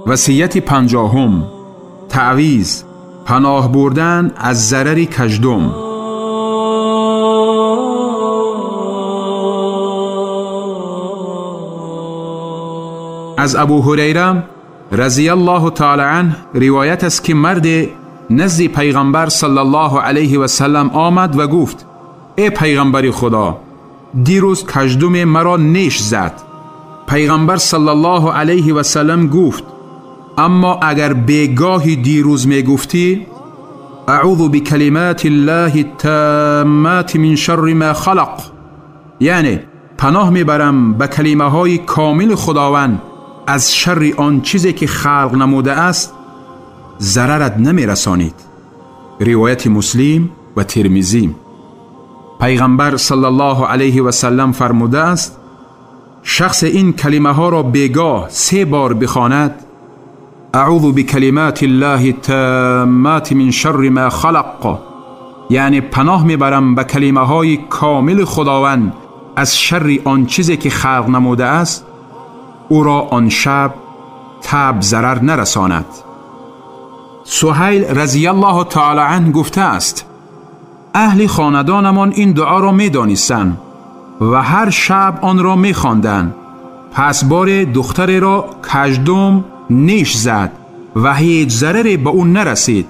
وصیت 50، تعویذ، پناه بردن از ضرر کژدم. از ابو هریره رضی الله تعالی عنه روایت است که مرد نزد پیغمبر صلی الله علیه و سلم آمد و گفت: ای پیغمبر خدا، دیروز کژدم مرا نیش زد. پیغمبر صلی الله علیه و سلم گفت: اما اگر بیگاهی دیروز می گفتی اعوذ بکلمات الله التامات من شر ما خلق، یعنی پناه میبرم به کلمه های کامل خداوند از شر آن چیزی که خلق نموده است، ضررت نمیرسانید. روایت مسلم و ترمذی. پیغمبر صلی الله علیه و سلم فرموده است: شخص این کلمه ها را بیگاه 3 بار بخواند، اعوذ بکلمات الله التامات من شر ما خلق، یعنی پناه میبرم به کلمه های کامل خداوند از شر آن چیزی که خلق نموده است، او را آن شب تب ضرر نرساند. سهیل رضی الله تعالی عنه گفته است: اهل خاندانمان این دعا را می دانستند و هر شب آن را می خواندند. پس بار دختر را کژدم نیش زد و هیچ ضرری به او نرسید.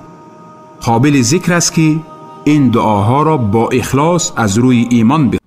قابل ذکر است که این دعاها را با اخلاص از روی ایمان بخوانید.